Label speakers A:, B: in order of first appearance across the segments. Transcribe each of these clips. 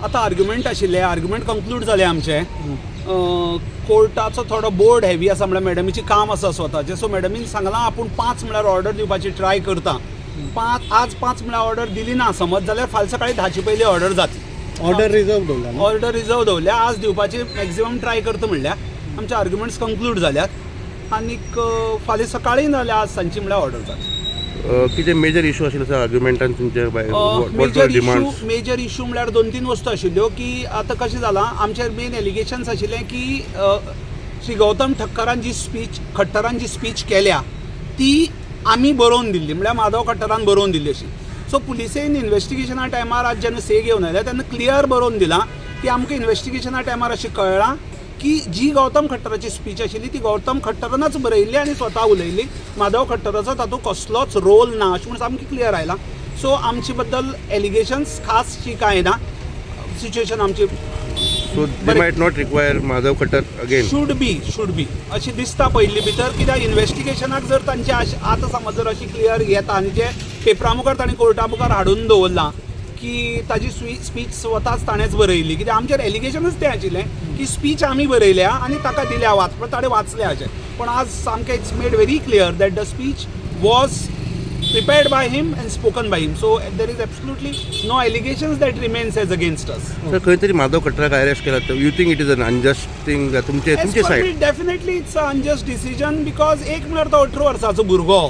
A: आतां आर्ग्युमेंट आशिल्ले, argument conclude जाले आमचे. कोर्टाचो थोडो बोर्ड हेवी आसा, म्हळ्यार मॅडमीचें काम आसा स्वताचें. सो मॅडमीन सांगलां, आपूण 5 म्हळ्यार ऑर्डर दिवपाची ट्राय करता. 5, आज 5 म्हळ्यार ऑर्डर दिली ना समज जाल्यार फाल्यां सकाळी 10ची पयलीं ऑर्डर जातली.
B: ऑर्डर रिजर्व दवरला न्हू?
A: ऑर्डर रिजर्व दवरल्या. आज दिवपाची मॅक्झिमम ट्राय करता म्हणल्या. आमचे आर्ग्युमेंट्स कंक्लूड जाल्यात आनीक फाल्यां सकाळी ना जाल्यार आज सांजची म्हळ्यार ऑर्डर जातली.
C: कितें मेजर इशू आशिल्लो सर आर्ग्युमेंटान तुमचे?
A: मेजर इशू, मेजर इशू म्हळ्यार दोन तीन वस्तू आशिल्ल्यो की आतां कशें जालां, आमचेर मेन एलिगेशन्स आशिल्लें की श्री गौतम ठक्करान जी स्पीच, खट्टरान जी स्पीच केल्या ती आमी बरोवन दिल्ली, म्हळ्यार माधव खट्टरान बरोवन दिल्ली अशी. सो पुलिसेन इन्वेस्टिगेशना टायमार आज जेन्ना से घेवन आयल्या तेन्ना क्लियर बरोवन दिलां की आमकां इन्वेस्टिगेशना टायमार अशें कळ्ळां की जी गौतम खट्टराची स्पीच आशिल्ली ती गौतम खट्टरानच बरयल्ली आनी स्वता उलयल्ली, माधव खट्टराचो तातूंत कसलोच रोल ना अशें म्हूण सामकें क्लियर आयलां. सो आमचे बद्दल एलिगेशन्स खासशी कांय ना. सिच्युएशन आमची
C: So they might not require Madhav Khattar again?
A: Should be अशें दिसता पयली भितर, कित्याक इन्वेस्टिगेशनाक जर तांचे आतां समज जर अशी क्लियर येता आनी जे पेपरा मुखार तांणी कोर्टा मुखार हाडून दवरलां की ताजी स्पीच स्वताच ताणेंच बरयल्ली, कित्याक आमचेर एलिगेशनूच तें आशिल्लें की स्पीच आमी बरयल्या आनी ताका दिल्या वाच, पण ताणें वाचल्या अशें. पूण आज सामकें it's made very clear that the speech was prepared by him and spoken by him. So there is absolutely no allegations that remains as against us.
C: Sir, खंय तरी माधव खट्टराक अरेस्ट केला तर you think it is an unjust thing तुमचे तुमचे side?
A: Definitely it's a unjust decision, because एक म्हळ्यार तो 18 वर्साचो भुरगो,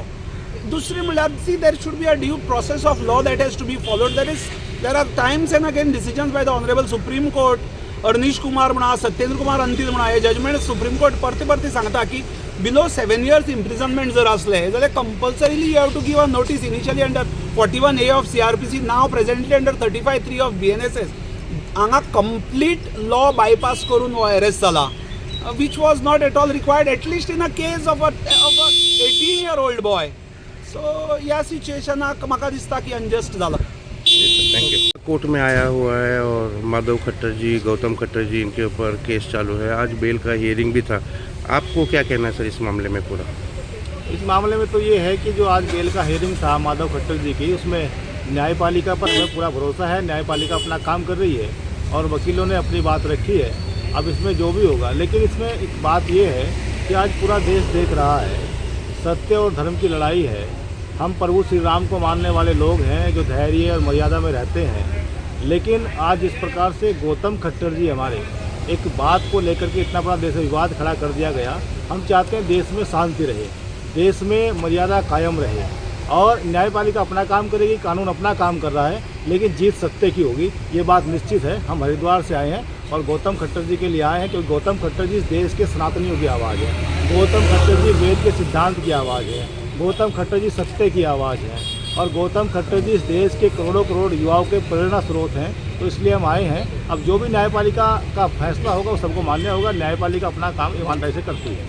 A: दुसरें म्हळ्यार, see, there should be a due process of law that has to be followed. There are times and again decisions by the Honourable Supreme Court, Arnesh Kumar म्हणा, सत्येंद्र कुमार अंतिल म्हणा, हे जजमेंट सुप्रीम कोर्ट परते परते सांगता की बिलो 7 इयर्स इम्प्रिजनमेंट जर असले जाल्यार compulsorily you have to give a notice, initially under 41A of CrPC, now presently under 35(3) of BNSS. हांगा कंप्लीट लॉ बायपास करून हो अरेस्ट जाला, which was not at all required, at least in a case of a 18-year-old boy. So ह्या सिच्युएशनाक म्हाका दिसता की unjust जाला.
C: Thank you. Court में आया हुआ है और माधव खट्टर जी, गौतम खट्टर जी, इनके ऊपर केस चालू है. आज बेल का हियरिंग भी था. आपको क्या कहना है सर इस मामले में पूरा?
D: इस मामले में तो ये है कि जो आज बेल का हेयरिंग था माधव खट्टर जी की, उसमें न्यायपालिका पर हमें पूरा भरोसा है. न्यायपालिका अपना काम कर रही है और वकीलों ने अपनी बात रखी है. अब इसमें जो भी होगा, लेकिन इसमें एक बात ये है कि आज पूरा देश देख रहा है, सत्य और धर्म की लड़ाई है. हम प्रभु श्री राम को मानने वाले लोग हैं जो धैर्य और मर्यादा में रहते हैं, लेकिन आज इस प्रकार से गौतम खट्टर जी हमारे एक बात को लेकर के इतना बड़ा देश में विवाद खड़ा कर दिया गया. हम चाहते हैं देश में शांति रहे, देश में मर्यादा कायम रहे और न्यायपालिका अपना काम करेगी, कानून अपना काम कर रहा है, लेकिन जीत सत्य की होगी, ये बात निश्चित है. हम हरिद्वार से आए हैं और गौतम खट्टर जी के लिए आए हैं, क्योंकि गौतम खट्टर जी इस देश के सनातनियों की आवाज़ है. गौतम खट्टर जी वेद के सिद्धांत की आवाज़ है. गौतम खट्टर जी सत्य की आवाज़ है और गौतम खट्टर जी इस देश के करोड़ों करोड़ युवाओं के प्रेरणा स्रोत हैं, तो इसलिए हम आए हैं. अब जो भी न्यायपालिका का फैसला होगा, वो सबको मान्य होगा. न्यायपालिका अपना काम ईमानदारी से करती है.